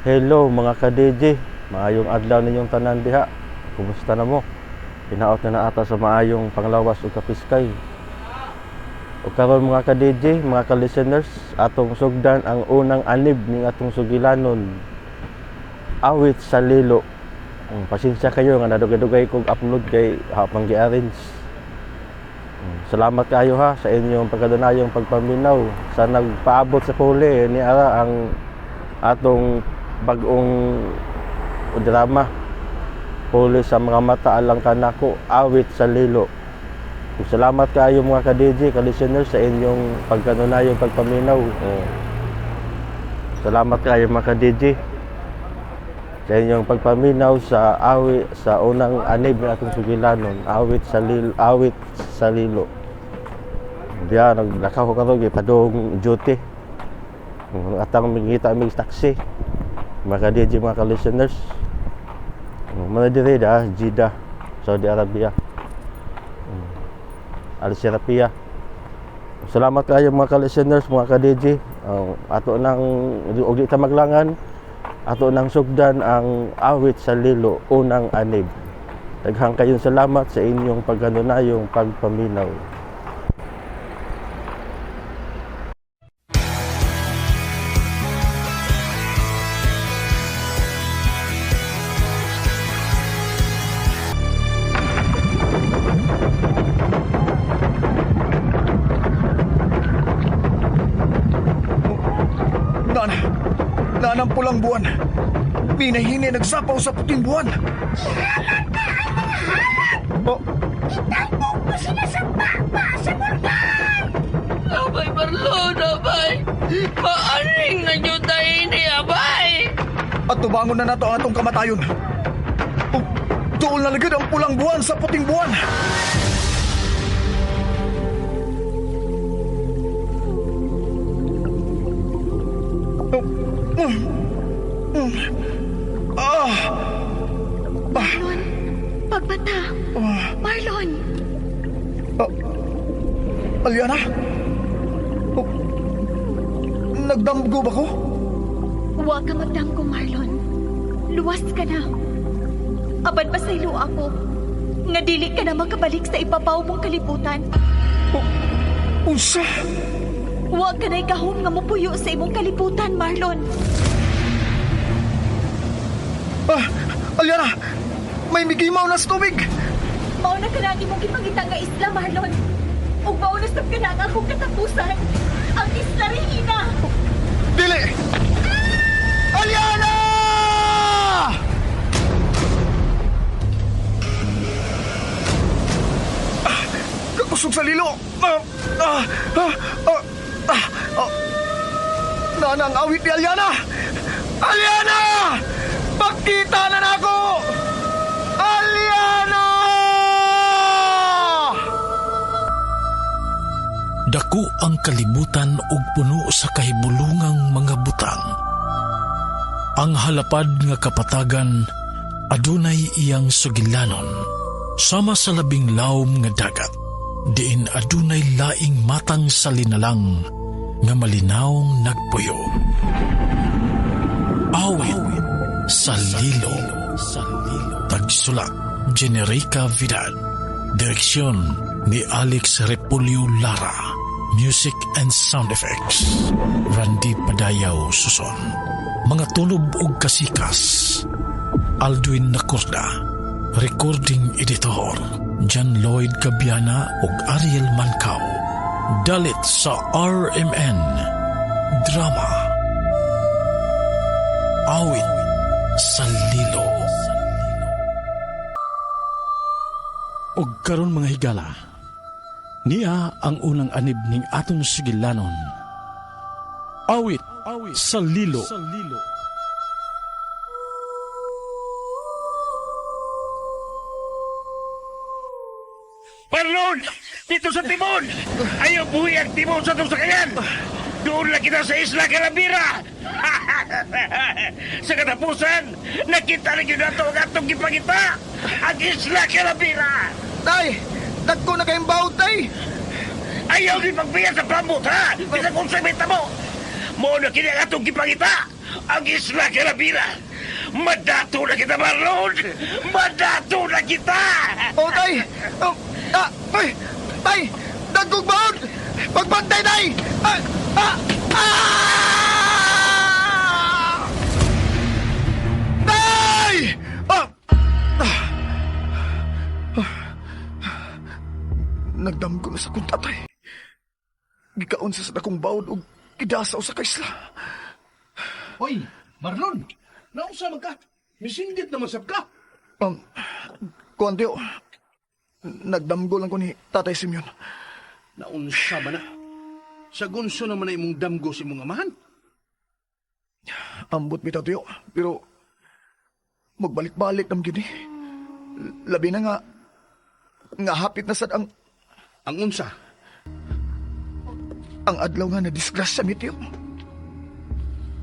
Hello mga ka-DJ, maayong adlaw ninyong tanan diha. Kumusta na mo? Hinaot na na ata sa maayong panglawas ug kapiskay. Ug karon mga ka-DJ, mga ka-listeners, atong sugdan ang unang anib ning atong sugilanon. Awit sa Lilo. Pasensya kayo nga nadugay-dugay kog upload kay hapang gi-arrange. Salamat kayo ha sa inyong pagkadunayong pagpaminaw sa nagpaabot sa puli ni ara ang atong bag-ong drama Puli sa mga mata alang kanako, Awit sa Lilo. Ug salamat kaayo mga ka-DJ, ka-listeners sa inyong pagkanunayong pagpaminaw. Oh. Salamat kaayo mga ka-DJ sa inyong pagpaminaw sa awi sa unang anib na atong sugilanon, Awit sa Lilo, Awit sa Lilo. Diya naglakaw ko karon gipadung duty. Atang mingita mig taxi. Mga ka-DJ, mga ka-listeners. Mga dire da, Jeddah, Saudi Arabia. Al Sirapia. Salamat kayo mga ka-listeners, mga ka-DJ. Ato nang og di ta maglangan, ato nang sugdan ang Awit sa Lilo, unang anib. Daghang kayong salamat sa inyong pagkanunayong pagpaminaw. Nana, nanang pulang buwan. Pinahini nagsapaw sa puting buwan. Oh, Italbog mo sila sa baba sa bulkan! Abay, Marlon, abay! Maaring na nyo tayo ni abay! At tubangon na nato ang atong kamatayon. Oh, dool na lagid ang pulang buwan sa puting buwan. Oh, mm, mm, ah, Marlon, pagbata! Marlon! Ah, Aliana? Oh, nagdamgo ba ko? Huwag ka magdamgo, Marlon. Luwas ka na. Apan pasaylo ako nga dili ka na makabalik sa ibabaw mong kalibutan. Oh, unsa? Huwag ka na ikahom nga mupuyo sa imong kalibutan, Marlon. Ah, Aliana! May migimaw na sa tubig! Mao na ka na imong gipangita nga isla, Marlon. Ug mao na sab ka na ang akong katapusan. Ang Isla Regina! Dili! Aliana! Ah, kakusog sa lilo! Ah, ah, ah, ah, ah, ah. Nana ang awit ni Aliana! Aliana! Pakita na nako! Aliana! Dako ang kalibutan ug puno sa kahibulungang mga butang. Ang halapad nga kapatagan adunay iyang sugilanon sama sa labing lawom nga dagat, diin adunay laing matang sa linalang nga malinawong nagpuyo. Awit sa Lilo. Tagsulat, Generica Vidal. Direksyon ni Alex Repulio Lara. Music and sound effects, Randy Padayaw Suson. Mga tulob ug kasikas, Aldwin Nacorda. Recording editor, John Lloyd Cabiana ug Ariel Mancao. Dalit sa RMN Drama Awit sa Lilo. Og karon mga higala, niya ang unang anib ning atong sugilanon. Awit sa Lilo. Parlon! Dito sa timon! Ayaw buhi ang timon sa itong sakayan! Doon lang kita sa Isla Calavera! Sa katapusan, nakita rin yun nato ang atong gipangita! Ang Isla Calavera! Tay! Dagko na kayong bawd, tay! Ayaw ni pagbiya sa plambot, ha? Bisa kung sa mo! Mo na kini ang atong gipangita! Ang Isla Carabina! Madato na kita, Marlon! Madato na kita! Oh, tay! Oh, ah, ay, tay! Dagkog baon! Pagbantay, tay! Ah, ah, ah! Tay! Ah! Ah! Ah. Nagdamgo na sa kong tatay. Gikaon sa dakong baon og gidasaw sa kaisla. Hoy, Marlon! Nausa man ka? Misindit naman sab ka. Kuan Teo, nagdamgo lang ko ni Tatay Simeon. Naunsa ba na? Sa gunso naman na imong damgo sa imong amahan. Ambot bitaw Teo, pero magbalik-balik nam gyud eh. Labi na nga nga hapit na sad ang Ang unsa, ang adlaw nga nadisgrasya mi Teo.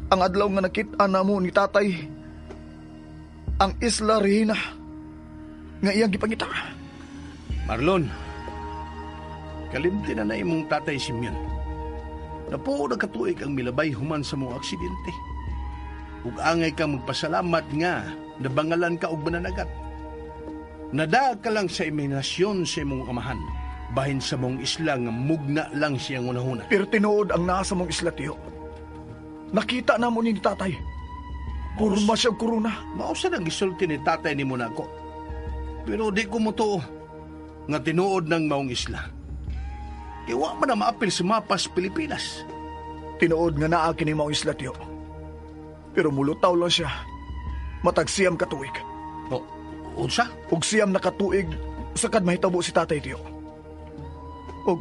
Ang adlaw nga nakit-an namo ni Tatay ang Isla Regina nga iyang gipangita. Marlon, kalimti na na imong tatay Simeon. Napuo na katuig ang milabay human sa mong aksidente. Ug angay ka magpasalamat nga nabangalan ka og mananagat. Nadaag ka lang sa imahinasyon sa imong amahan, bahin sa mong isla nga mugna lang siyang unahuna. Pero tinuod ang nasa mong isla Teo. Nakita namo ni Tatay. Kurma siya og korona. Mao sa nang gisulti ni tatay ni Monaco. Pero di ko mo nga tinuod ng maong isla. Kaya wa man na maapil sa mapas Pilipinas. Tinuod nga naa kini maong isla Teo. Pero mulutaw lang siya. Matag siyam ka tuig. O, unsa? Og siyam na katuig sakad mahitabo si Tatay Teo. Og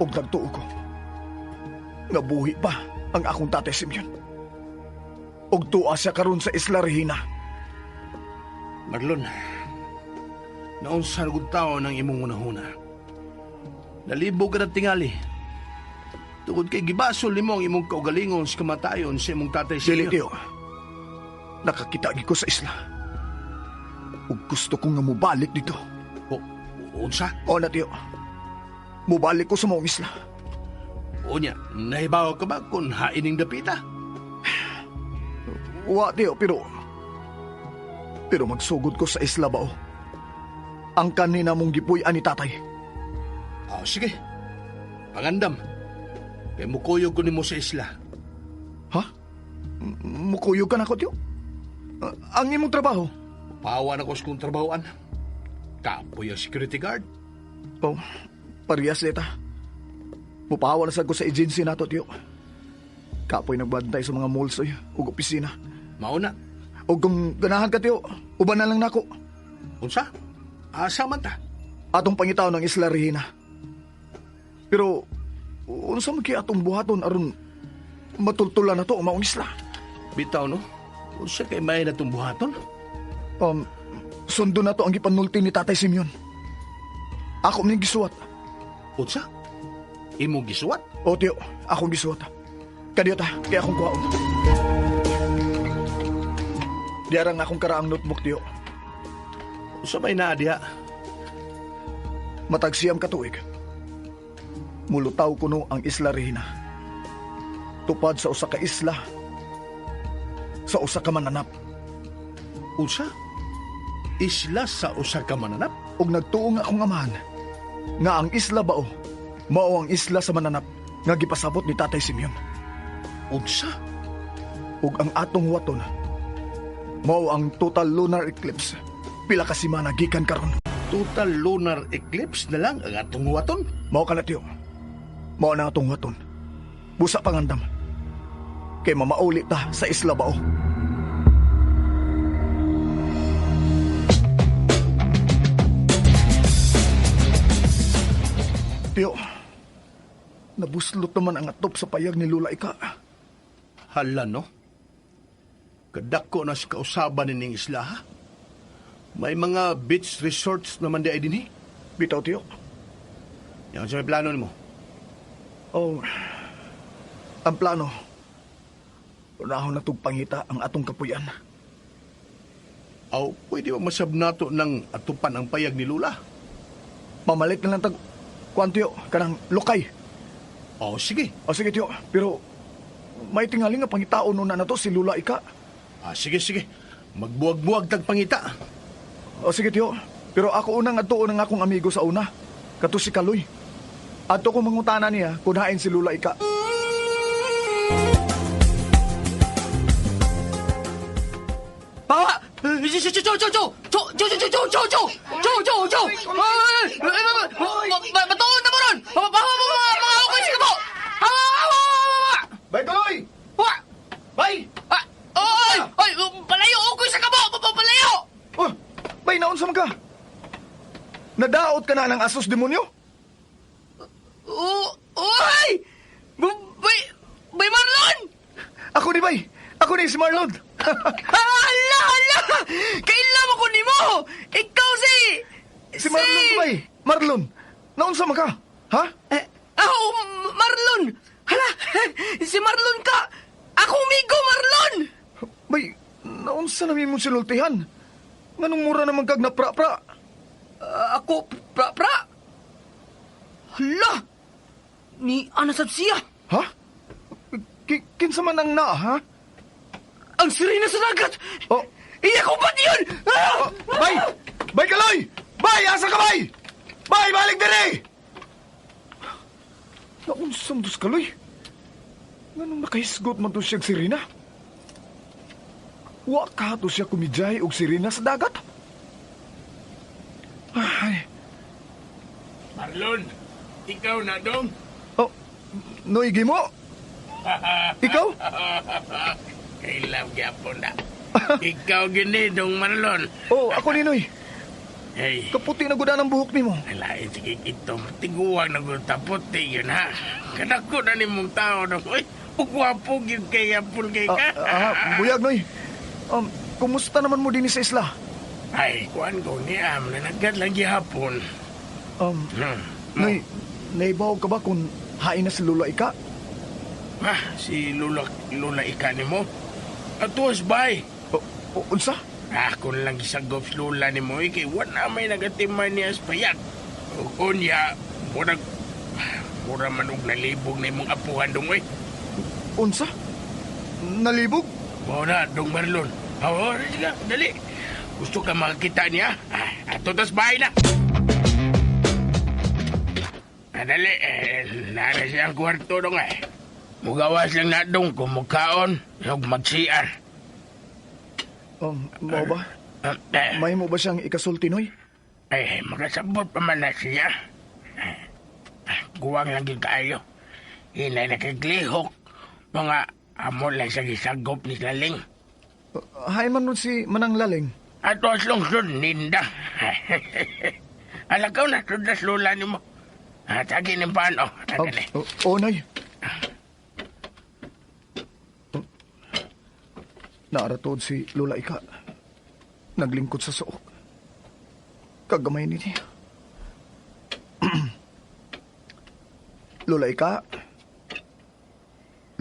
og nagtuo ko. Nga buhi pa ang akong tatay Simeon. Og tuwa siya karon sa Isla Regina. Marlon, naunsa na gud tao ng imong unahuna. Nalibog ka na tingali. Tungod kay gibasol nimo ang imong kaugalingon sa kamatayon sa imong tatay Dili Simeon. Teo. Nakakita gid ko sa isla. Ug gusto kong nga mobalik dito. O, unsa? O na Teo. Mobalik ko sa maong isla. Unya, nahibaw ka ba kung haining dapita? Wa Teo, pero magsugod ko sa isla bao. Ang kanina mong gipuy-an ni tatay. Ah, sige. Pangandam. Kay mukuyog ko nimo sa isla. Ha? Mukuyog ka na ko, Teo? Ang imong trabaho? Pawa na ko sa kong trabahoan. Kapoy ang security guard. Oh, parehas leta. Mupawa na sad ko sa agency nato, Teo. Kapoy nagbantay sa mga malls oy, ug opisina. Mauna. Og kung ganahan ka, Teo, uban na lang nako. Unsa? Asa man ta? Atong pangitaw ng Isla Regina. Pero, unsa man kaya atong buhaton aron matultulan na to ang maong isla? Bitaw no? Unsa kay may na itong buhaton? Sundo na to ang gipanulti ni Tatay Simeon. Ako man yung gisuwat. Unsa? Imo gisuwat? O, Teo, akong gisuwat. Kadiyo ta, kaya akong kuhaon. Diarang akong karaang notebook, Teo. Unsa may naa diha? Matag siyam katuig. Mulutaw kuno ang Isla Regina. Tupad sa usa ka isla, sa usa ka mananap. Unsa? Isla sa usa ka mananap? Ug nagtuo nga akong amahan nga ang isla bao mao ang isla sa mananap nga gipasabot ni Tatay Simeon. Unsa? Ug ang atong waton mao ang total lunar eclipse pila ka semana gikan karon. Total lunar eclipse na lang ang atong waton? Mao ka na tiyo. Mao na atong waton. Busa pangandam. Kay mamauli ta sa isla bao. Tiyo, nabuslot naman ang atop sa payag ni Lula Ika. Hala no? Kadako na sa kausaban nining isla ha? May mga beach resorts naman di ay dinhi. Bitaw, tiyo. Yan sa may plano nimo. Oh, ang plano, unahon na pangita ang atong kapuyan. Aw, pwede ba masab nato ng atupan ang payag ni Lula? Mamalit na lang tag kuan tiyo, kanang lukay. Oh, sige. O sige tiyo, pero May tingali nga pangitaon una na to si Lula Ika. Ah, sige, sige. Magbuwag-buwag tag pangita. O sige, tiyo. Pero ako unang adtuon ang akong amigo sa una. Kato si Kaloy. Adto ko mangutana niya kung hain si Lula Ika. Bawa! Cho cho cho cho cho cho cho cho cho cho cho cho cho. Matuon na mo ron! Bawa bawa mga okay sige po! Hawa hawa hawa! Bay, Kaloy! Hawa! Bay! Oy! Oy! Palayo okay sa kabo! Palayo! Oh, bay, naunsa man ka? Nadaot ka na ng asos demonyo? Oy! Bay! Bay Marlon! Ako ni Bay! Ako ni si Marlon! Hala! Hala! Kailan mo ko nimo! Ikaw si... Si Marlon ko, Bay! Marlon! Naunsa man ka? Ha? Eh, Marlon! Hala! Si Marlon ka! Ako amigo, Marlon! Bay, naunsa na mo sinultihan? Nganong mura naman kag napra-pra? Ako, pra-pra? Hala! Ni Ana sab siya! Ha? Kinsa man ang naa, ha? Ang sirena sa dagat! Oh. Iya ko ba't yun? Ah! Oh, bay! Bay Kaloy! Bay! Asa ka, bay? Bay, balik diri! Naunsa man to si Kaloy? Nganong nakahisgot man to siyang sirena? Wa ka to siya kumidyahe og sirena sa dagat? Ay. Marlon, ikaw na dong. Oh, Noy Gimo? Ikaw? Kailan gyapon na. Ikaw gini dong Marlon. Oh, ako ni Noy. Hey, Kaputi na gudan ang buhok nimo. Alain, sige ito. Tiguang na gud puti yun ha. Kadako na nimong tao dong. Uy, ugwapo gyud kay yapon kay ka. Buyag Noy. Kumusta naman mo din sa isla? Ay, kuan ko niya, mananagat lang gihapon. Noy, naibaw ka ba kung hain na si Lula Ika? Ah, si Lula, Lula Ika ni mo? Atuos, bay. O, unsa? Ako lang gisagop si Lula ni mo, kay wala may nagatiman niya sa payag. O unya, murag, mura man og nalibog na imong apuhan dong, oy. Unsa? Nalibog? Mao na, dong Marlon. Oo, sige, dali. Gusto ka makakita niya? Ah, ato tas bahay na. Ah, dali, eh, nara siya ang kwarto dong eh. Mugawas lang na dong kung mukhaon, yung mag-CR. Mao ba? Eh, May mo ba siyang ikasulti, Noy? Eh, makasabot pa man na siya. Guwang lang yun kaayo. Hinay nakiglihok. Mga amo lang sa gisagop ni Laling. Hay man nun si Manang Laling. Ato as lungsod, ninda. Alakaw na, sudas lula ni mo. Tagi ni paano. Tagi ni. Oh, Noy. Naaratod si Lola Ika. Naglingkod sa suok. Kagamay ni niya. Lola Ika.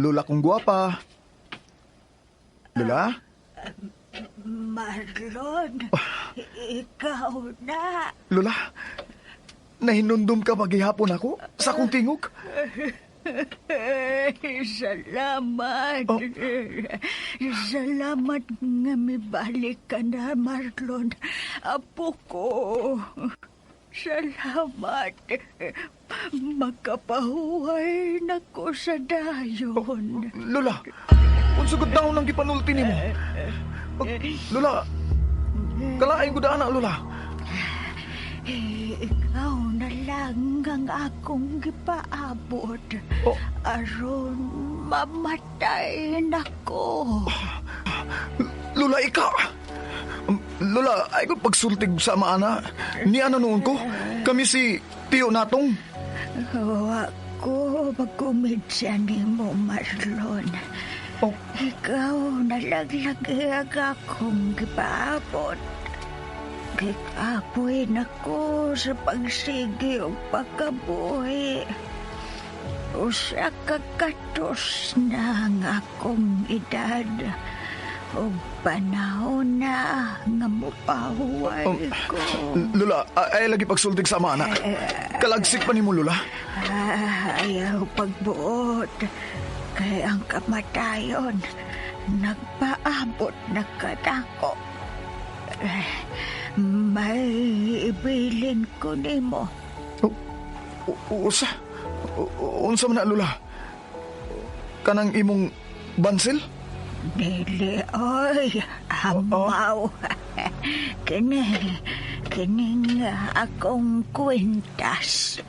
Lola kong gwapa. Lola? Marlon, ikaw na. Lola, nahinundom ka maghihapon ako sa akong tingog? Salamat. Oh. Salamat nga mibalik ka na, Marlon. Apo ko. Salamat. Makapahuway na ko sa dayon. Oh, Lola, unsugod taon ang gipanulti nimo. Oh, Lola, kalain ko daan na, Lola. Ikaw na lang ang akong gipaabot. Oh. Aron mamatay na ko. Lola, ikaw! Lola, ay ko pagsultig sa maana. Ni ano noon ko? Kami si Tio Natong. Wa ko magkumidya ni mo, Marlon. Oh. Ikaw nalaglag akong gipaabot. Gikapoy na ko sa pagsigi o pagkabuhi. Usa ka katos na ang akong edad. O panahon na nga mopahuway ko. Lola, ay lagi pagsultig sa ama, anak. Kalagsik pa ni mo, Lola. Ayaw pagbuot. Kay ang kamatayon, nagpaabot na kanako. May ibilin ko nimo. Usa? Unsa man na, Lula? Kanang imong bansil? Dili, oy, amaw. Kini, kining akong kwintas.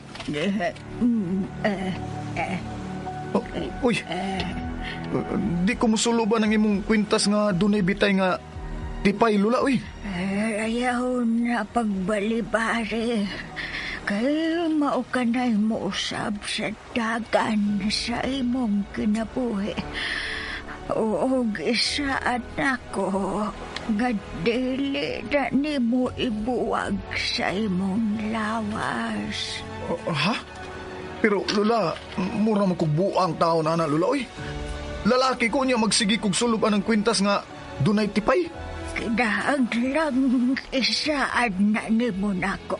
Uy, di ko musuluban ang imong kwintas nga dunay bitay nga tipay, Lula, uy. Ayaw na pagbalibari. Kay mao ka na'y mousab sa dagan sa imong kinabuhi. Og isaad nako nga dili na nimo ibuwag sa imong lawas. Ha? Pero Lula, mura man kog buang tao na na, Lula, uy. Lalaki ko niya magsigi kog sulob anang kwintas nga dunay tipay. Kinahanglang isaad na nimo nako.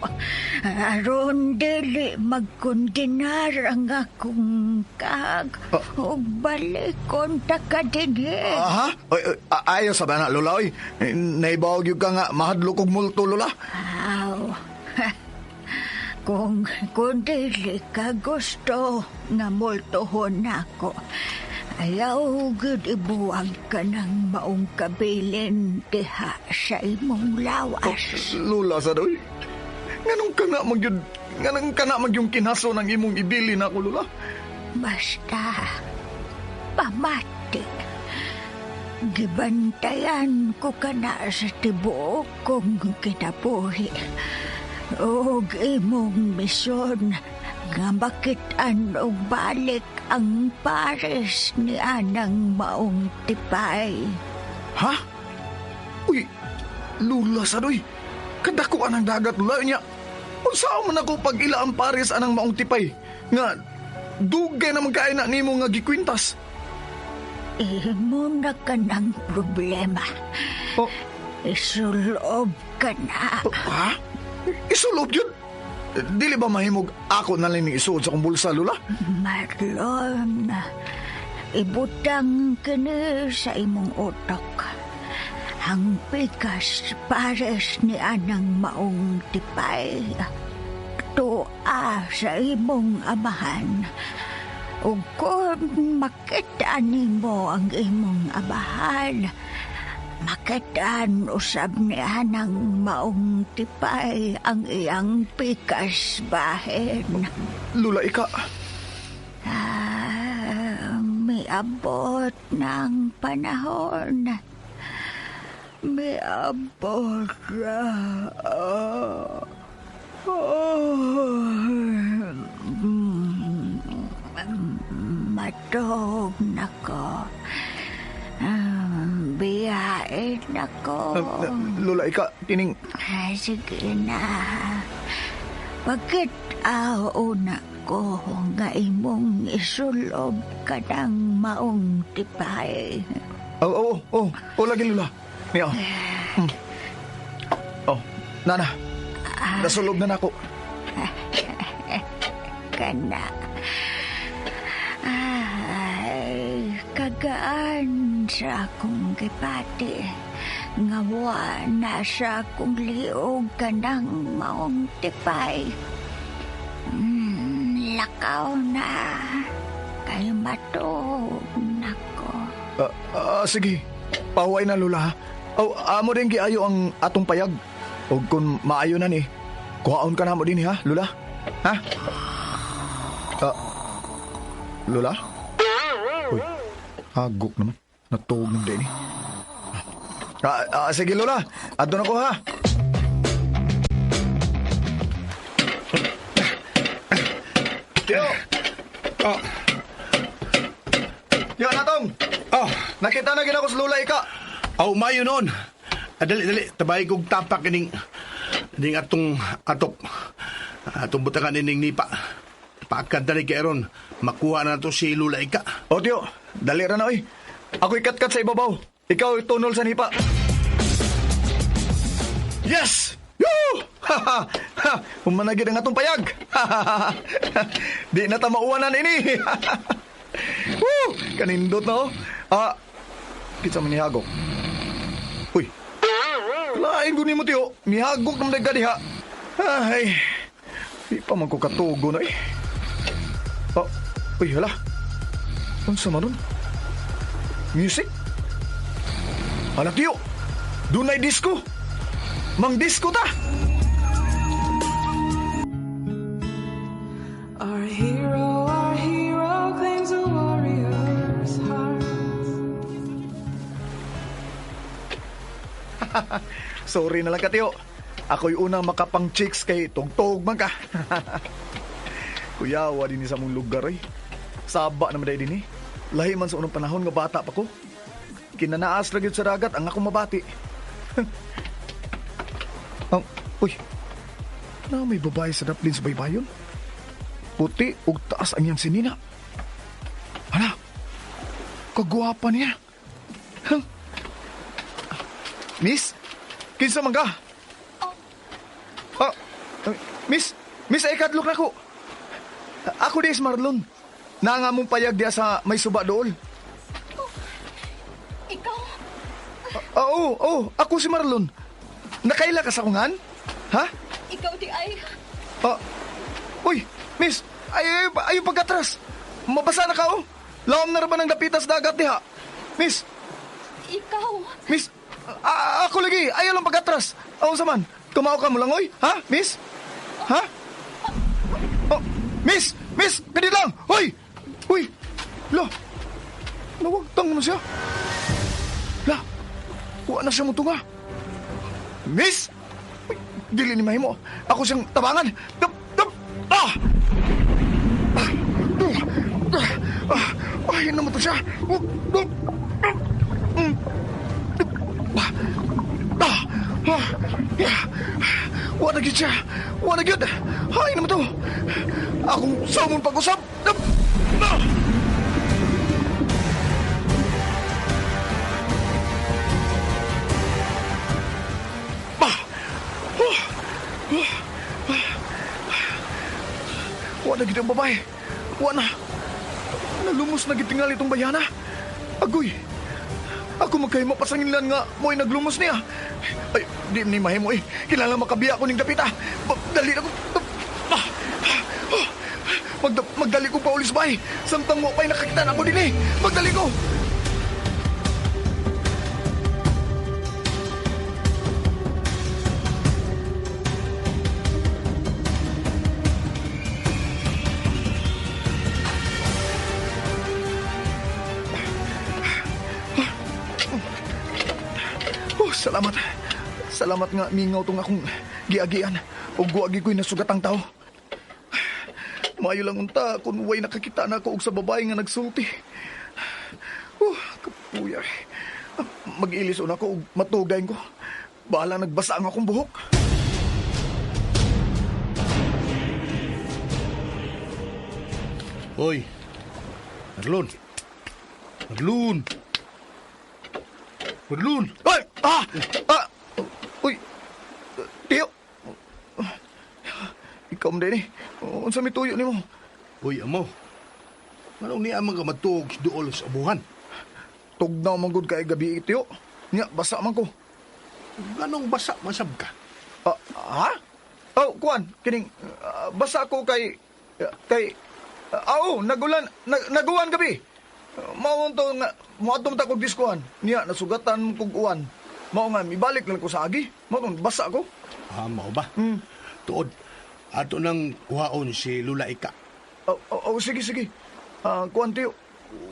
Aron dili magkondenar ang akong kag. Ug balikon ta ka dinhi. Aha? Oy, oy, ayaw sa bana, Lola, oy. Naibawag yun ka nga, mahadlok og multo, Lola. Aw. Kung dili ka gusto nga multuhon nako, ayaw gud ibuwag ka ng maong kabilin diha sa imong lawas. Lola sa doy. Nganong ka na magyud, nganong ka na magyung kinaso ng imong ibili nako, Lola? Basta, pamati. Gibantayan ko ka na sa tibuok kong kinabuhi. Og imong misyon nga makit-an og balik ang pares ni anang maong tipay. Ha? Uy, Lula sa doy. Kadako anang dagat, Lula niya. Unsa man ako pag ila ang pares anang maong tipay? Nga, dugay na magkain na nimo nga gikwintas. Imo na ka ng problema. Oh. Isulob ka na. Oh, ha? Isulob yun? Dili ba mahimog ako na lang isuod sa akong bulsa, Lula? Marlon, ibutang kini sa imong utok. Ang pikas pares ni anang maong tipay. Tua sa imong amahan. Ug kung makita nimo ang imong amahan, makitaan usab ni anang maong tipay ang iyang pikas bahin. Lula, ika. Miabot ng panahon. Miabot na. Matog na ko. Biyain ako. Lola, ika, tining... Ay, sige na. Bakit una ko nga imong isulob ka ng maong tipay? Oo, oo, oo, lagi, Lola. Niya. Oh, Nana. Nasulob na nako. Kana. Ay, kagaan sa akong gipati. Nga wa na sa akong liog ka ng maong tipay. Lakaw na. Kay matog nako. Sige, pahuway na, Lola. Oh, amo din giayo ang atong payag. O kung maayo na ni, kuhaon ka na mo din ha, Lola? Ha? Lola? Uy, hagok naman. Natuog ng din eh. Sige, Lola. Adto na ko ha. Tiyo! Oh. Tiyo, natong! Oh. Nakita na gina ko sa Lola, ika. Aw, mayo noon. Dali, dali. Tabay kong tapak ining atong atok. Atong butangan ining nipa. Pakan dali kay aron makuha na to si Lola ika. O, tiyo. Dali ra na, oy. Ako ikat-kat sa ibabaw. Ikaw itunol sa nipa. Yes! Yoo! Ha! Humanagid ang atong payag. Di na ta mauwanan ini. Woo! Kanindot na, oh. Ah, kitsa man nihagok. Uy, lain ko nimo, tiyo. Mihagok naman ka diha. Ay, di pa man ko katugo na, eh. Oh, uy, hala. Unsa man nun? Music? Hala, tiyo. Dunay disco. Mang disco ta. Our hero claims a warrior's heart. Sorry na lang ka, tiyo. Ako'y unang makapang chicks kay tugtog man ka. Kuyawa din sa mong lugar, eh. Saba naman dahil din eh. Lahi man sa unang panahon nga bata pa ko. Kinanaas lagi sa dagat ang akong mabati. Ang, uy, na may babae sa daplin sa baybayon. Puti ug taas ang iyang sinina. Hala, kagwapa niya. Huh? Miss, kinsa man ka? Ah, miss, miss, ay kadlok na ko. Ako di is Marlon. Naa nga mong payag diya sa may suba dool. Oh, ikaw? Oo, oo, ako si Marlon. Nakaila ka sa kungan? Ha? Ikaw di ay. Uy, miss, ay, ay, ay pagkatras. Mabasa na ka, oh. Lawom na ba ng dapitas dagat diha? Miss. Ikaw. Miss, ako lagi. Ayaw lang pagkatras. Ako sa man. Kumao ka mo lang, oy. Ha, miss? Ha? Oh, miss! Miss! Pwede lang! Hoy! Uy! La! Nawagtang mo siya. La! Wa na siya mutunga. Miss! Uy, dili ni mahimo. Ako siyang tabangan. Dup! Dup! Ah! Ah! Ay, naman to siya. Dup! Dup! Ah! Ah! Wa na gyud siya. Wa na gyud. Hay naman to. Akong samon pag-usap. Ah! Ah! Wa na gyud ang babae. Wa na. Nalumos na gyud tingali itong bayana. Agoy. Ako magkahimo pasanginlan nga mo'y naglumos niya. Ay, di ni mahimo eh. Kinahanglan makabiya ko ning dapita. Dali na ko. Magdali ko pa ulis bay. Samtang mo pa'y nakakita na ako din eh. Magdali ko. Oh, salamat. Salamat nga mingaw tong akong giagian. O guagi ko'y nasugatang tao. Maayo lang unta kung way nakakita na ako og sa babae nga nagsulti. Oh, kapuya. Mag-ilis una ko og matugayin ko. Bahala nagbasa ang akong buhok. Hoy, Marlon. Marlon. Marlon. Ay! Ah! Ah! Uy! Tiyo! Ikaw man din eh. Unsa may tuyo nimo? Uy, amo. Manong niya man ka matuog dool sa abuhan? Tugnaw man gud kay gabi tiyo. Nya, basa man ko. Ganong basa masab ka? Ha? Oh, kuan, kining basa ko kay nagulan, naguwan gabi. Mao to nga moadto ta kog diskuan. Niya nasugatan kog uwan. Mao nga mibalik lang ko sa agi. Mao tong basa ko. Ah, mao ba? Tuod. Ato nang kuhaon si Lula Ika. Oh, sige sige. Kuan tiyo.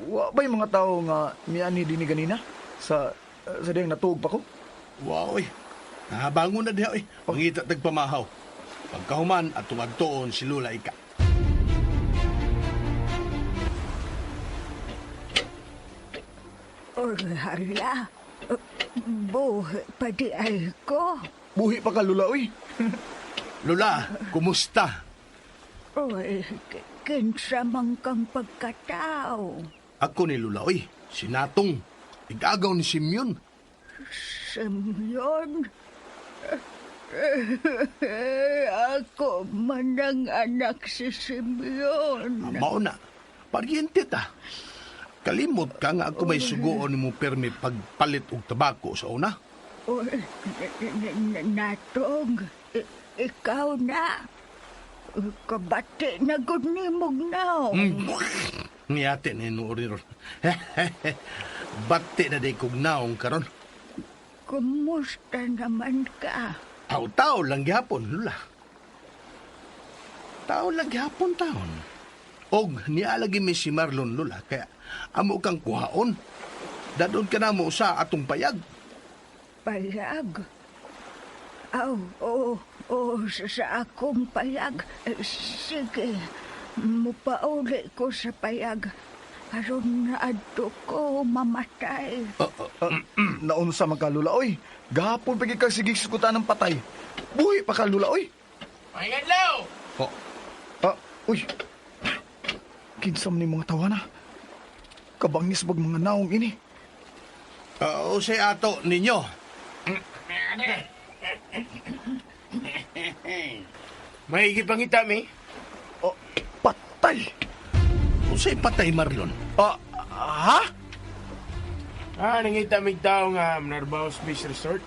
Wa ba'y mga tao nga miani dinhi ganina sa diyang natuog pa ko? Wa oy. Nahabangon na diha oy. Pangita tagpamahaw. Pagkahuman atong adtoon si Lula Ika. Hala, buhi pa di ay ko. Buhi pa ka, Lula, uy. Lula, kumusta? Uy, kinsa man kang pagkatao. Ako ni Lula, uy. Sinatong. Igagaw ni Simeon. Simeon? Ako man ang anak si Simeon. Mao na. Paryente ta. Kalimot ka nga ako may sugoon nimo permi pagpalit og tabako sa una. Uy, natong, ikaw na. Kabati na gud nimog naong. Ngiyate na inuori ron. Bati na day kog naong karon. Kumusta naman ka? Tao-tao lang gihapon, Lula. Tao lang gihapon taon. Og nialagi mi si Marlon, Lula, kaya amo kang kuhaon. Dadon ka na mo sa atong payag. Payag? Aw, oo, oo, sa akong payag. Sige, mupauli ko sa payag. Aron na adto ko mamatay. Naunsa man ka, Lula, oy. Gahapon pa gyud kag sige sukutan ng patay. Buhi pa ka, Lula, oy. Ay, adlaw! Oh. Ah, uy. Kinsa man ni mga tawana? Kabangis bag mga naong ini. Usay ato ninyo. May gipangita mi. Oh, patay. Usay patay, Marlon. Ah, ha? Ah, nangita mig tao nga Narbaos Beach Resort.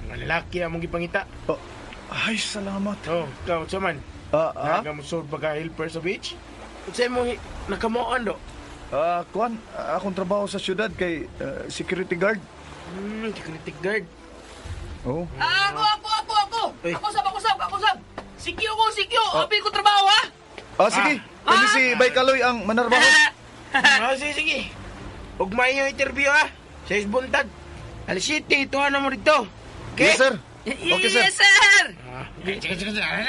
Mga lalaki among gipangita. Oh, ay, salamat. Oh, ikaw sa man. Ah, ha? Nagamusod pa ka helper sa beach? Unsay mo nakamoon do? Ah, kuan, akong trabaho sa syudad kay security guard. Security guard. Oh. Ah, ako. Uy. Ako sab. Sikyo ko, sikyo. Apil ko trabaho, ha? Ah, sige. Kani si Bay Kaloy ang manarbaho. Ah, sige, sige. Ug maayo interview, ha? Sa buntag. Alas 7, ituha na mo dito. Okay? Yes, sir. Okay, sir. Yes, sir. Ah, okay, sige, sige, sige. Ah,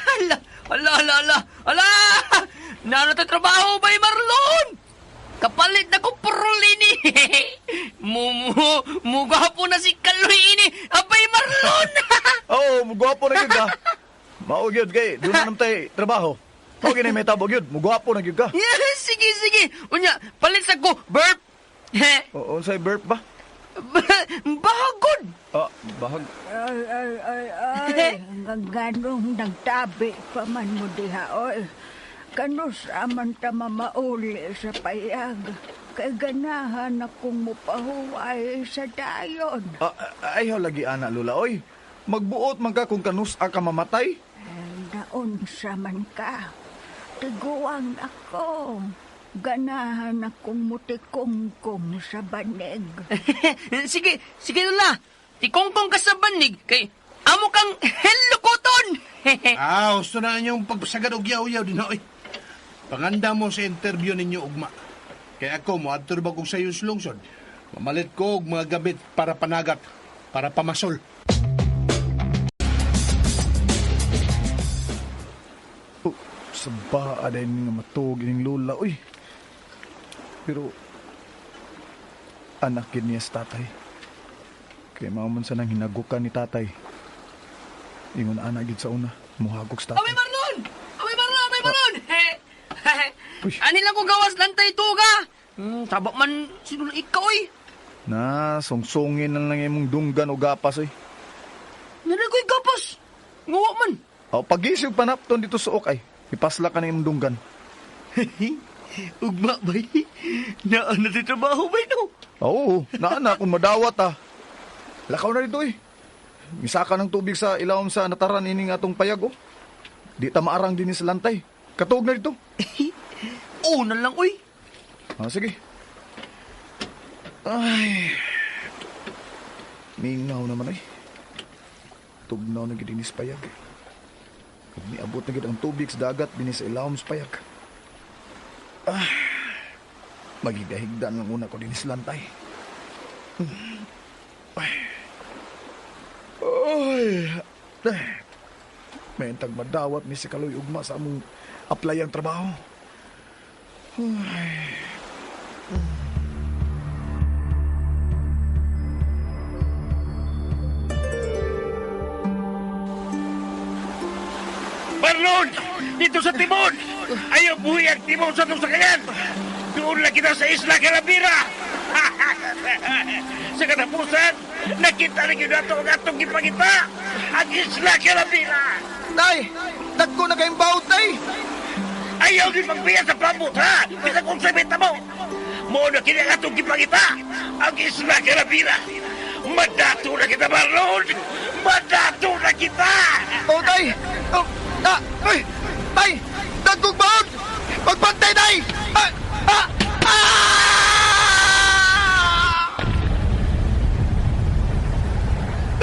Ala, ala, ala, ala, ala! Nano ta trabaho bay Marlon? Kapalit na ko prolini. Mugwapo na si Kaloy ini. Abay Marlon. Oo, oh, mugwapo na gyud ka. Mao gyud kay doon na tay trabaho. Mao gyud may tabo gyud, mugwapo na gyud ka. Yeah, sige, sige. Unya, palit sa ko burp. Oo, unsay burp ba? Bahagod. Ah, bahag. Ay, ay, ay, ay. Ganong nagtabi pa man mo diha, oy. Kanus aman ta mamauli sa payag. Kay ganahan akong mupahuway sa dayon. Ah, ayaw lagi ana Lula oy. Magbuot man ka kung kanus ka mamatay. Ay, naunsa man ka. Tiguang ako. Ganahan akong mutikongkong sa banig. Sige, sige Lola. Tikongkong ka sa banig kay amo kang helokoton. Ah, gusto na inyong pagpasagad og yaw-yaw din, oy. Panganda mo sa interview ninyo, ugma. Kaya ako, moadto ba kong sayo sa lungsod. Mamalit ko og mga gamit para panagat, para pamasol. Oh, sa ba aday nga matuog ining Lola oy. Pero anak gyud niya sa tatay. Kay mao man sa nang hinagukan ni tatay. Ingon anak gyud sa una, muhagok sa tatay. Abay Marlon! Abay Marlon! Abay Marlon! Uy. Ani lang ko gawas lantay tuga. Tabak man sinula ikaw oy. Na, sungsungin na lang imong dunggan o gapas oy. Nanagoy gapas. Nguwa man. O pagisig panapton dito sa ok ay. Ipasla ka na imong dunggan. Ugma bay. Naa na di trabaho bay no. Oo, naa na kung madawat ah. Lakaw na dito eh. Misaka ng tubig sa ilawom sa nataran ining atong payag oh. Di ta maarang din sa lantay. Katuog na dito. Una lang oy. Ah, sige. Ay. Mingaw naman ay. Tugnaw na gid inis payag. Ug niabot na gid ang tubig sa dagat dinhi sa ilawom sa payag. Ah. Magigahigdan lang una ko dinhi sa lantay. Ay. Ay. Ay. May intag madawat ni si Kaloy ugma sa among apply ang trabaho. Ay. Marlon! Dito sa timon! Ayaw buhi ang timon sa itong sakayan! Doon lang kita sa Isla Calavera! Sa katapusan, nakita na gyud nato ang atong gipangita! Ang Isla Calavera! Tay! Dagko na kayong bawd, tay! Ayaw di pagbiya sa pambot, ha? Bisa kung sa mo. Mo na kini ang atong gipangita. Ang Isla Carabina. Madato na kita, Marlon! Madato na kita! Oh, tay! Oh, ah, ay! Tay! Dagkong bawd! Pagbantay, tay! Ah! Ah!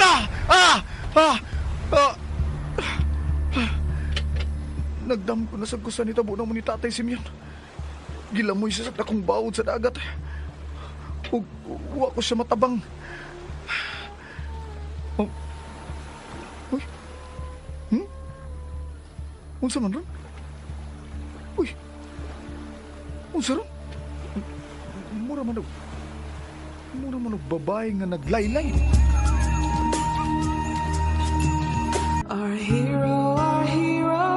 Ah! Ah! Ah! Ah! Ah! Nagdam ko na sa gusto ni tabo na mo ni Tatay Simeon. Gilamoy siya sa dakong bawod sa dagat. Ug wa ko siya matabang. Oh. Uy. Unsa man ron? Uy. Unsa ron? Mura man og babae nga naglaylay. Our hero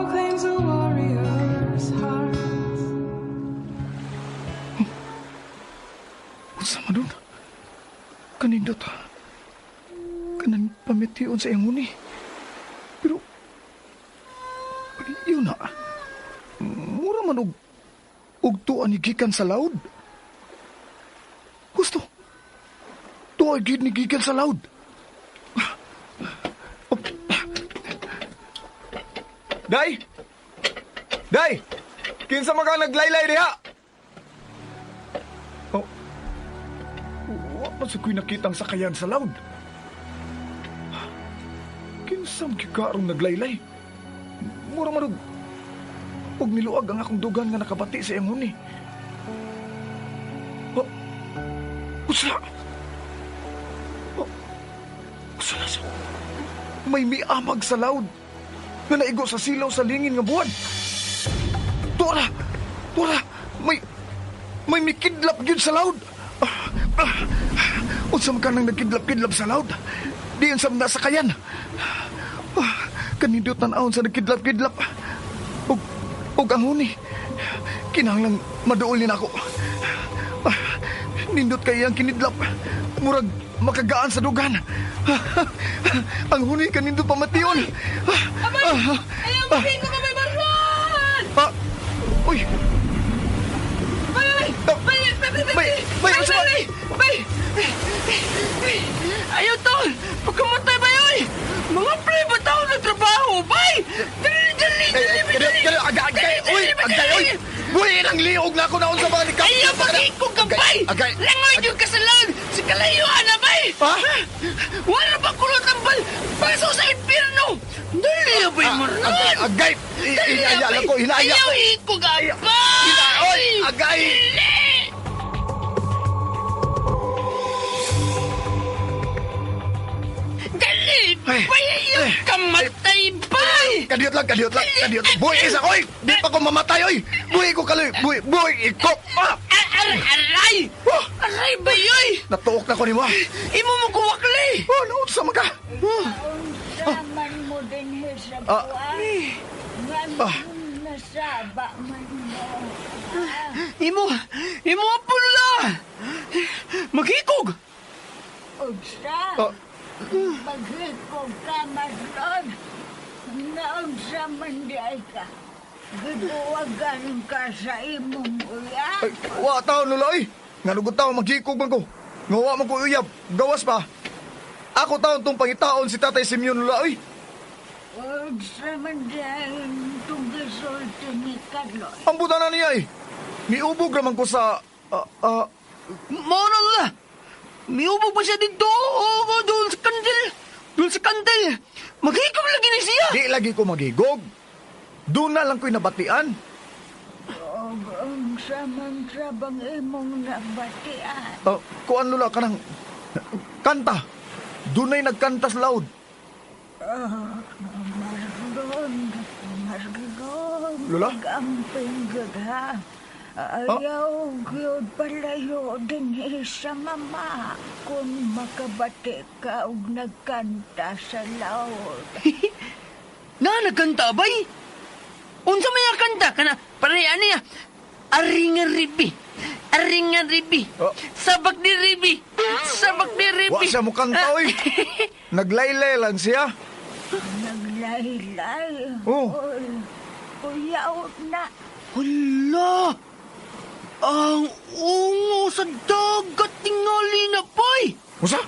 claims a warrior's heart. Unsa man ron? Kanindot. Kanang pamitiun sa iyang huni. Pero yun na. Mura man og tuwa ni gikan sa laod. Gusto. Tuwa gid ni gikan sa laod. Day! Day! Kinsa man ka naglaylay diha? Oh. Wa pa sa ko'y nakitang sakayan sa laod. Kinsa man gyud naglaylay? Mura man og niluag ang akong dugan nga nakabati sa iyang huni. Oh. Usa! Oh. Usa na siya. May miamag sa laod nga naigo sa silaw sa lingin nga buwan. Tora! Tora! May mikidlap gyud sa laod. Unsa man ka nang nagkidlap-kidlap sa laod? Diyan sa mga sakayan. Kanindot tan-awon sa nagkidlap-kidlap. Ug ang huni. Kinahanglang maduol ni nako. Nindot kay iyang kinidlap. Murag makagaan sa dugan. Ang huni kanindot pamation. Abay! Ayaw, maghingo ka, bay, Marlon! Uy! Bay! Bay! Bay! Bay! Bay! Bay! Unsa ba? Bay! Ayaw, tol! Pagkamatay, bay, oy! Mga pre, ba tao na trabaho, bay? Dali, dali, dali, dali! Agay, uy! Agay, uy! Buhi ang liog na ako naon sa mga nikap. Ayaw, pag-ikog ka, bay! Agay! Langoy yung kasalan! Sa kalayuan na, bay! Ha? Wala ba kulot ang bal? Paso sa impyerno! Dali, bay, Marlon! Agay! Agay! Hinaya lang ko, hinaya Ayaw, ikog, bay! Oy! Agay! Dali! Bay, ayaw kamatay, bay! Kadiyot lang, kadiyot lang, kadiyot. Buhi isa, oy! Di pa ko mamatay, oy! Buhi ko kaloy! Buhi, buhi iko! Ah! Aray! Aray, bay, oy! Natuok na ko nimo. Imo mo kuwakli! Oh, naunsa man ka? Unsa man mo dinhi sa buwan? Nga nasaba man mo. Imo apo la! Maghikog! Unsa? Maghikog ka, Marlon. Naunsa man di ay ka. Gibuwagan ka sa imong uyab. Ay, wa taon lola, oy! Nga lugod taon, maghikog man ko. Nga wa man ko uyab, gawas pa. Ako taon tong pangitaon si Tatay Simeon, lola, oy! Unsa man di ay itong gisulti ni Carlos. Ang buta na niya, eh. Miubog raman ko sa... Mao na, lola. Miubog pa siya dito. Oo, doon sa kandil. Doon sa kandil. Maghigog lagi ni siya. Di lagi ko maghigog. Doon na lang ko'y nabatian. Unsa man sa bang imong nabatian? Kuan, lola, kanang... Kanta. Doon na'y nagkanta sa loud. Marlon, Marlon. Lola? Mag-amping gyud, ha? Ayaw gyud palayo dinhi sa mama kung makabati ka og nagkanta sa laod. Na, nagkanta, bay? Unsa may kanta? Kana, pareha niya. Aringa ribi. Aringa ribi. Oh. Sabak ni ribi. Sabak ni ribi. Wa siya mo kanta, oy. Naglaylay lang siya. Naglaylay Laylay. Oh. Oy, Kuyaw na. Hala! Ang ungo sa dagat tingali na, bay! Usa?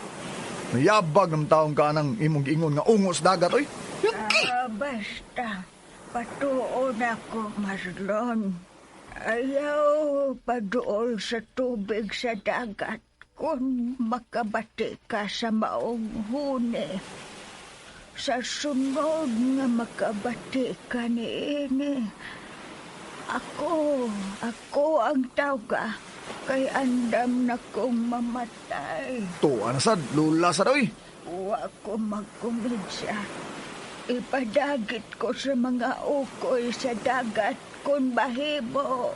Nayabag ng taong ka ng imong giingon nga ungos dagat, oy. Lagi! Ah, basta, patuon ako, Marlon. Ayaw paduol sa tubig sa dagat kung makabati ka sa maong huni. Sa sunod nga makabati ka niini. Ako ang tawga kay andam na kong mamatay. Tuwa na sad, lula sad, oy. Wa ko magkumidya. Ipadagit ko sa mga ukoy sa dagat kung bahibo.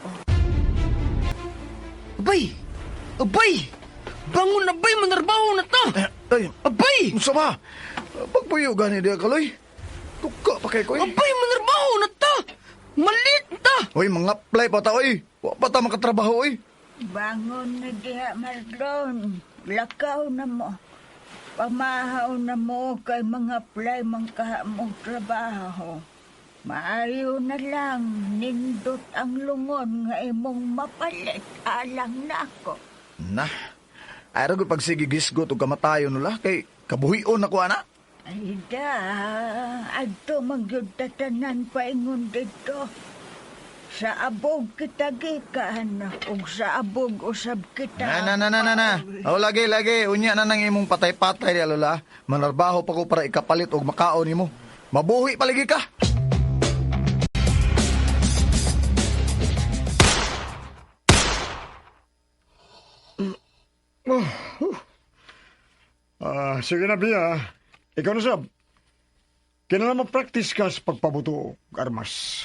Abay! Abay! Bangon na bay, manarbaho na ta! Ay, Abay! unsa ba? Pagpuyo gani diya kaloy. Tuka pa kay ko, oy. Abay, manarbaho na ta! Malit ta! Oy, mga play pa ta, oy. Wa pa ta makatrabaho, oy. Bangon na diha, Marlon. Lakaw na mo. Pamahaw na mo kay mga play man kaha mong trabaho. Maayo na lang, nindot ang lungon nga imong mapalit alang nako. Na. Ay, gud pagsige gisgot og kamatayon nula kay kabuhion na ko ana. Ay da, adto man gyud tatanan paingon dito. Sa abog kita gikan, ug sa abog usab kita. Na na na na na na. Oh, lagi lagi unya na nang imong patay-patay diya lola. Manarbaho pa ko para ikapalit og makaon nimo. Mabuhi palagi ka. Ah, sige na, Bia. Ikaw na, Sab. Kinala practice ka sa pagpabuto, og armas.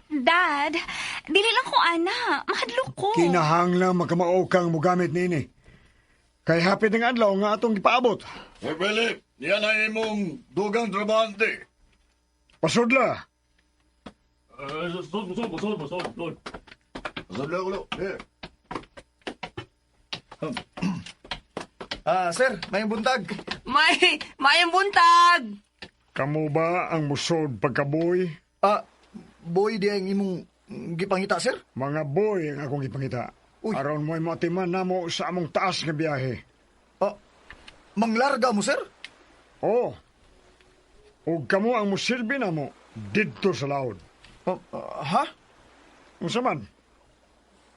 Dad, dili lang ko ana. Mahadlok ko. Kinahanglan makamao kang mugamit niini. Kay hapit ng adlaw nga atong gipaabot. Sir Philip, yan ang imong dugang trabahante. Pasudla. Pasudla, ulo. Here. Ah, sir, may buntag. May buntag! Kamu ba ang musod pagkaboy? Ah, boy di ang imong gipangita, sir? Mga boy ang akong ipangita. Uy. Aron mo'y matiman namo sa among taas nga biyahe. Ah, manglarga mo, sir? Oo. Ug kamo ang musilbi namo didto sa laod. Ah, ah, ha? Unsa man?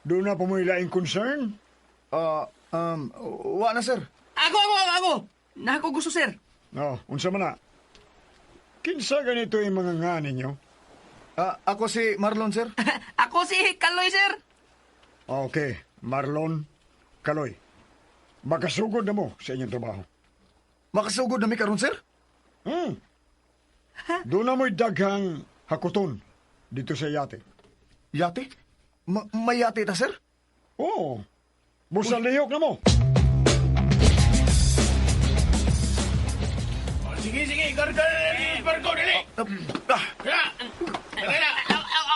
Doon na pa mo'y laing concern? Ah, wa na, sir. Ako! Nako gusto, sir. No, unsa man na? Kinsa ganito yung mga nga ninyo? Ah, ako si Marlon, sir. Ako si Kaloy, sir. Okay, Marlon, Kaloy. Makasugod na mo sa inyong trabaho. Makasugod na mi karon, sir? Doon na mo'y daghang hakuton dito sa yate. Yate? May yate ta, sir? Oo. Busa lihok na mo. Sige, sige, gargar barko dali. Ah, Kaya,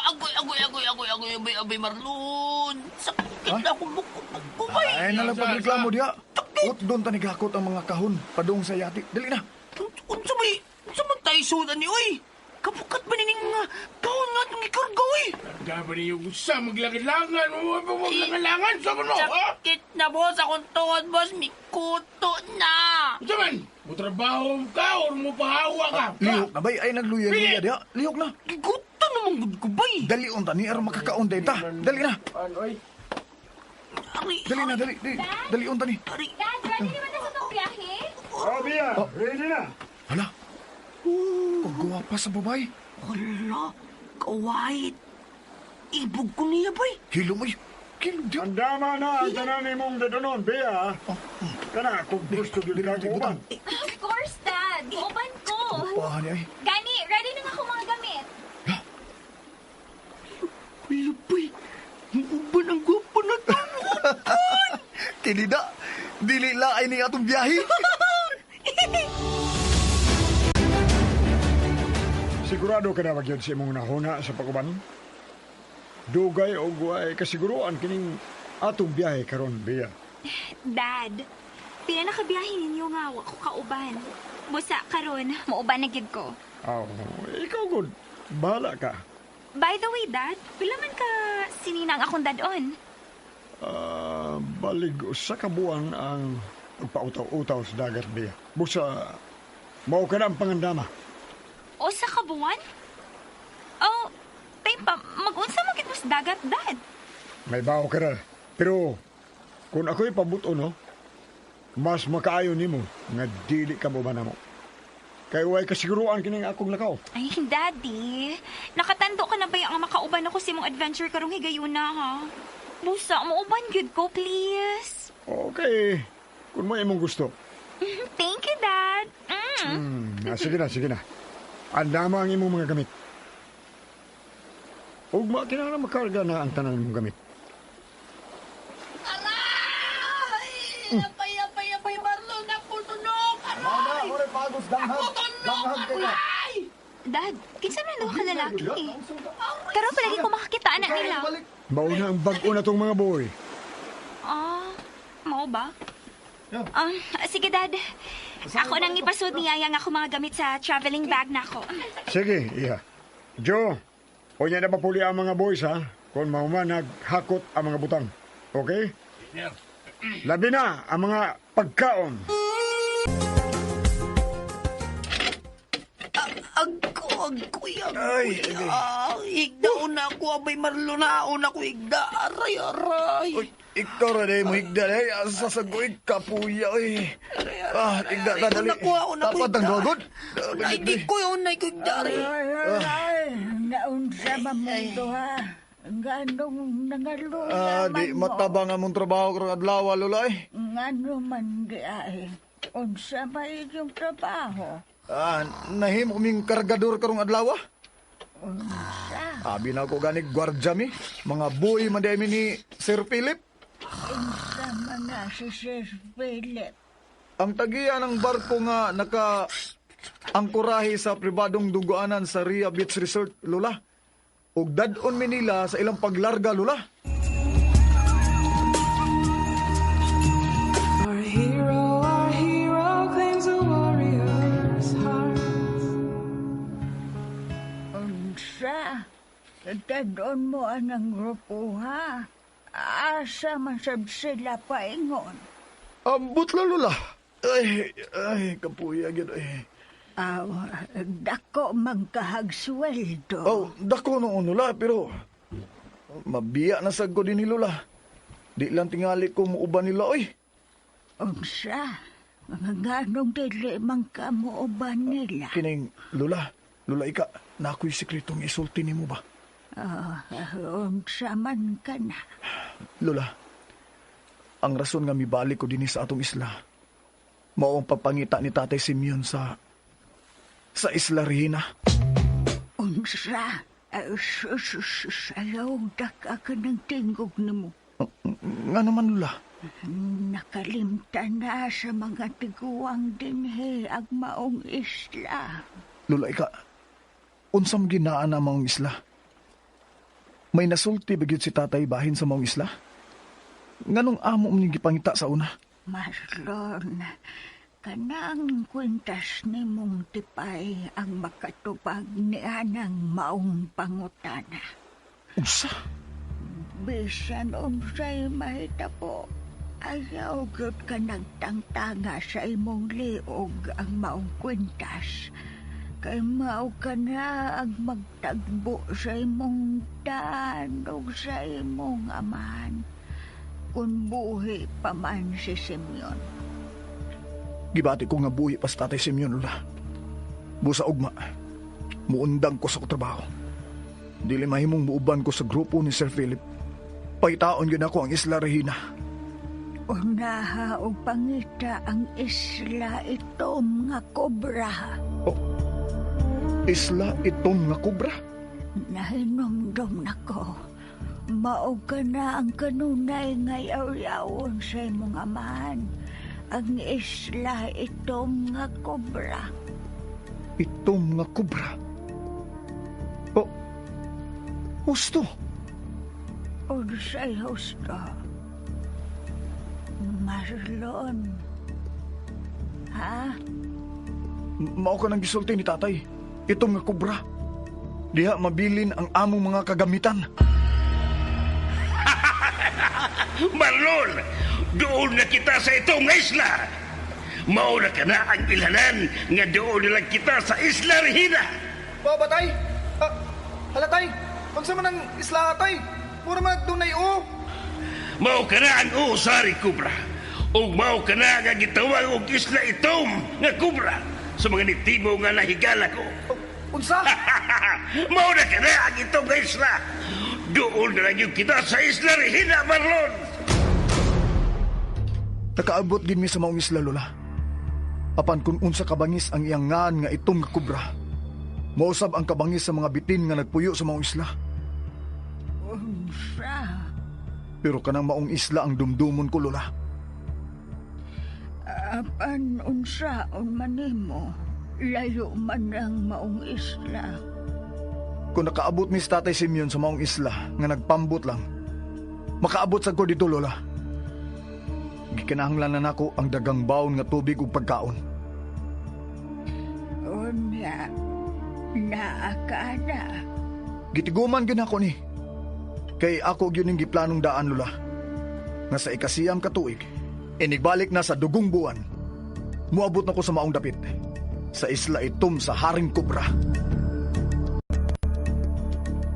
Agoy, agoy, agoy, agoy, agoy, abay, abay, Marlon. Sakit na akong buko, bay. ay, nalang pagreklamo diya. Ut doon ta nigakot ang mga kahon padung sa yate. Dali na. Unsa may, unsa man tayo sudan ni, oy? Kapukat ba nining mga kahon nga itong ikarga, oy? Dapat niyo sa maglangan-langan, maglangan-langan, sabi mo, ha? Sakit na, boss. Akong tuhod, boss. Mikuto na. Unsa man, mo trabaho ka or mo pahawa ka? Lihok na bay, ay nagluya-luya diya. Lihok na. Giguto naman gud ko, bay. Dali unta ni aron makakaon day ta. Dali na. Ano, oy? Ari, Dali na, dali, dali. Dali unta ni. ari. Dad, ready naman na sa itong biyahe? Oh, Bia, ready na. Hala. Pagguwapa sa babae. Hala, kawait. Ibog ko niya, bay. Hilo mo. Kilo diya. Andama na ang tanan nimong dadonon, Bia. Kana, kung gusto gyud ka Dali, uban. Of course, Dad. Muuban ko. Pahan niya ay. Gani, ready na nga ako mga gamit. Hala, bay. Muuban ang gwapo na to. Kinida. Dili la ay ni atong biyahe. Sigurado ka na ba gyud sa imong nahuna sa pag-uban? Dugay o way kasiguruan kining atong biyahe karon, Bia. Dad, pila na kabiyahe ninyo nga wa ko kauban. Busa karon, muuban na gyud ko. Aw, ikaw gud. Bahala ka. By the way, Dad, pila man ka sininang akong dadon? Balig sa kabuan ang pagpautaw-utaw sa dagat, Bea. Busa, mao ka na ang pangandama. O sa kabuan? Oh, tay pa, mag-unsa man gid mo sa dagat, Dad? May bao ka na. Pero, kung ako'y pabuto, no, mas makaayo nimo nga dili ka mo ba namo. Kay way kasiguruan kining akong lakaw. Ay, Daddy, nakatando ka na ba yung makauban ako sa imong adventure karong higayuna, ha? Busa, mauban gyud ko, please. Okay, kung mo imong gusto. Thank you, Dad. Mm. Sige na, sige na. Andama ang imong mga gamit. Ugma, kinahanglan makarga na ang tanan imong gamit. Aray! Apay, apay, apay, Marlon! Ako tunok! Aray! Ako tunok! Aray! Dad, kinsa man duha ka lalaki? Karon palagi ko makakita na nila. Mauna ang bag-o na tong mga boy. Ah, mao ba? Sige, Dad. Ako nang ipasud ni Yaya nga ako mga gamit sa traveling bag na ako. Sige, iya. Joe, unya na papuli ang mga boys, ha? Kung mauma naghakot ang mga butang. Okay? Labi na ang mga pagkaon. Agko, agko, agko. Higda una ako, abay Marlon, na ako higda. Aray, aray. Uy, ikaw ra day mo higda day. Asa sa guig kapuya oy. Ah, higda ta dali. Una ko, una ko Tapat ang higda. dogod. Ay, di ko yun, ay ko higda, aray. Ay, ay, ay, naunsa man mong duha. Nganong nangalula Ah, di man mo. matabang among trabaho karong adlaw, Lola eh. Ngano man di ay. Unsa ba inyong trabaho? Ah, nahimo kaming kargador karong adlaw. Unsa? Abi na ko ganig gwardya mi. Mga buoy man di mi ni Sir Philip. Unsa man na si Sir Philip? Ang tagiya ng barko nga naka angkorahe sa pribadong dugoanan sa Ria Beach Resort, Lola. Ug dad-on mi nila sa ilang paglarga, Lola. Our hero claims a warrior's heart. Unsa? Dadon mo anang grupo, ha? Asa man sab sila paingon? Ambot la, Lola. Ay, ay, kapuya gyud ay. Aw, dako magkahagsweldo. Oh, dako noon, Lola, pero mabiya na sad ko din ni Lola. Di lang tingali ko muuban nila, oy. Unsa? Nganong dili man ka muuban nila? Kining, Lola, Lola, ika, na ako'y sekretong isulti nimo ba? Unsa man ka na? Lola, ang rason nga mibalik ko dinhi sa atong isla, mao ang pagpangita ni Tatay Simeon sa Isla Regina. Unsa? Ayaw, daka ka ng tingog nimo. Nga naman, Lola? Nakalimtan na sa mga tiguang dinhi ang maong isla. Lola, ika, unsam ginaan ang maong isla? May nasulti ba gyud si Tatay bahin sa maong isla? Nganong amo man yung gipangita sa una? Marlon, kanang kwintas ni mong tipay ang makatubag ni anang maong pangutana. Unsa? Bisan unsay mahitabo, ayaw gyud ka nagtangtanga sa imong liog ang maong kwintas. Kay mao ka na ang magtagbo sa imong daan ug sa imong amahan. Kung buhi pa man si Simeon. Gibati ko nga buhi pa sa Tatay Simeon, Lola. Busa ugma, muundang ko sa trabaho. Dili mahimong muuban ko sa grupo ni Sir Philip. Pahitaon yun ako ang Isla Regina. Unaha og pangita ang isla itom nga kobra. Oh, isla itom nga kobra? Nahinomdom nako. Mao ka na ang kanunay nga yaw-yawon sa imong amahan. Ang isla itom nga kobra. Itom nga kobra? Oh, husto. Unsay husto? Marlon. Ha? Mao ka nang gisulti ni tatay. Itom nga kobra. Diha mabilin ang among mga kagamitan. Marlon, doon na kita sa itong isla. Mauna ka na ang ilhanan nga doon na lang kita sa Isla Regina. Ba, batay? Ah, hala tay, unsa man ang isla tay? Mura man dunay o. Mao ka na ang usari kubra. Ug mao ka na nga gitawag og isla itom nga kubra sa mga nitibo nga nahigala ko. Unsa? Mao na ka na ang itong nga isla. Doon na lang yung kita sa Isla Regina, Marlon. Nakaabot gid mi sa maong isla, Lola. Apan kung unsa kabangis ang iyang ngaan nga itom nga kobra. Mausab ang kabangis sa mga bitin nga nagpuyo sa maong isla. Unsa? Pero kanang maong isla ang dumdumon ko, Lola. Apan unsaon man nimo, layo man ang maong isla. Kung nakaabot mi sa Tatay Simeon sa maong isla nga nagpambot lang, makaabot sa ko dito, Lola. Gikinahanglan na nako ang dagang baon nga tubig ug pagkaon. Unya, naa ka na. Gitiguman gyud nako ni. Kay ako gyud ning giplanong daan, Lola. Nga sa 9 ka tuig, inigbalik na sa dugong buwan. Muabot na ko sa maong dapit. Sa isla itom sa Haring Kobra.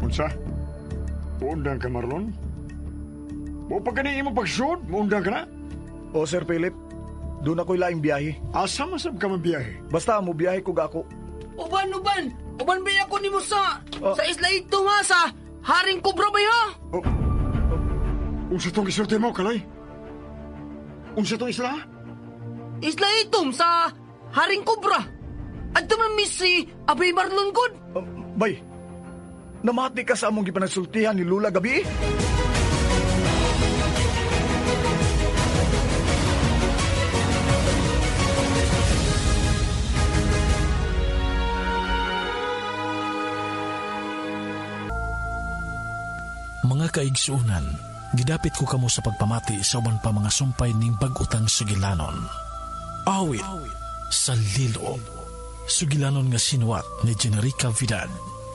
Unsa? Muundang ka, Marlon? Mo pa kani imong pagsud? Muundang ka na? O Sir Philip, doon ako'y laing biyahe. Asa man sab ka mabiyahe? Basta mo biyahe ko gako. Uban, uban! Uban ba ako nimo sa sa isla ito ha sa Haring Kobra ba ha? Oh. Unsa tong gisulti mo, Kaloy? Unsa tong isla? Isla itom sa Haring Kobra. Adto man mi si Abay Marlon God. Bay, namati ka sa among gipanagsultihan ni Lula gabi? Mga kaigsuunan, gidapit ko kamo sa pagpamati sa uban pa mga sumpay ning bag-utang sugilanon. Awit sa Lilo. Sugilanon nga sinuwat ni Generica Vidad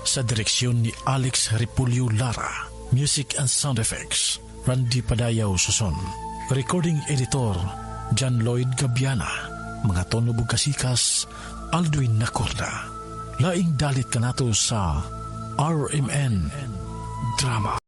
sa direksyon ni Alex Repulyo Lara. Music and sound effects, Randy Padayaw Suson. Recording editor, John Lloyd Gabiana. Mga tono kasikas, Aldwin Nacorda. Laing dalit kanato sa RMN Drama.